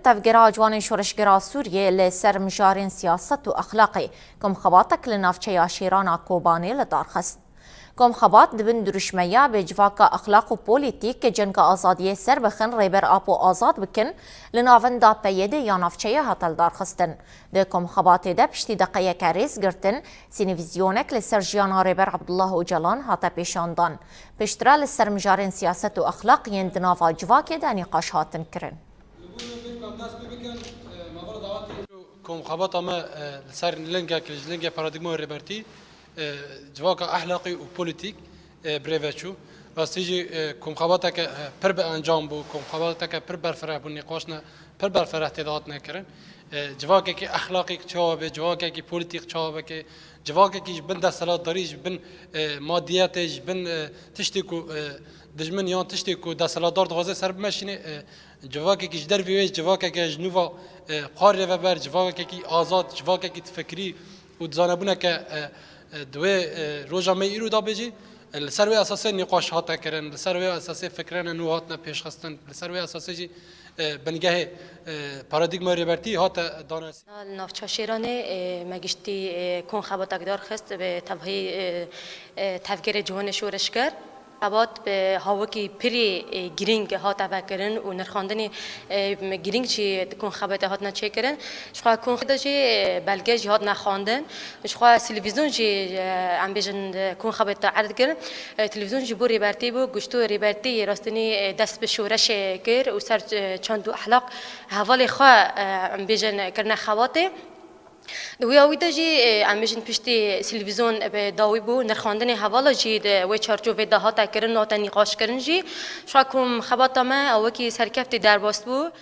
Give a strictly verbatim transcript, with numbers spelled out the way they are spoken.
Tevgera Ciwanên Şoreşgera Sûriyê li ser mijarên siyaset û exlaqê komxebatek li navçeya Şêrana Kobanê li dar xist. Komxebat di bin dirûşmeya bi civaka exlaq û polîtîk cenga azadiyê ser bixin, Rêber Apo azad bikin, li navenda P Y D ya navçeyê hate lidarxistin. Di komxebatê de piştî deqeyeke rêzgirtin, sînevîzyonek li ser jiyana Rêber Abdullah Ocalan hate pêşandan. Piştre li ser mijarên siyaset û exlaq yên di nava civakê de nîqaş hatin kirin. Komxebata me, e, li ser lingek, li lingê paradîgma Rêbertî, e, civaka ehlaqî û polîtîk, e, bi rê ve çû. Rastî jî, e, komxebateke, e, pir bi encam bû, komxebateke pir berfireh bû, nîqaşne pir berfireh tê de hatine kirin. E, civakekî exlaqî çawa be, civakekî polîtîk çawa be ke, civakekî ji bin desthilatdarî, ji bin, e, madiyetê, ji bin, e, tiştê ku, e, dijmin yan tiştê ku desthilatdar dixwaze ser bimeşîne, e, civakekî ji dervê wê, civakeke ji nû ve, e, xwarê ve ber, civakekî azad, civakekî difikirî û dizanebûneke, e, e, di wê, e, roja me îro de bê jî, e, li ser wê esasê nîqaş hate kirin, li ser wê esasê fikrene nû hatine pêşxistin, li ser wê esasê jî, e, bingehê, e, paradîgma Rêbertî hate dane. Li navça Şêranê, e, me giştî, e, konxebatek darxist bi tevhî, e, e, tevgerê ciwanê şoreşger. Xebat bi hawikî pirî, e, girîng hate vekirin û nirxandinê, e, girîng jî di konxebatê hatine çêkirin. Ji xwe konxê de jî, e, belge jî hatine xwendin. Ji xwe televîzyon jî, e, em bêjin, e, konxebatê erd kirin. E, televîzyon jî bo Rêbertî bû, goşto Rêbertî rastînî, e, dest bi şoreşê kir û ser, e, çand û ehlaq hevalê xwe, e, em bêjin, kirine xebatê. Di wîya wî de jî, e, em bêjin piştî televîzyon bi dawî bû, nirxandinê hevala jî di wê çarçovê de hate kirin, hate nîqaş kirin jî. Ji xwe komxebata me ew wekî serkeftî derbas bû.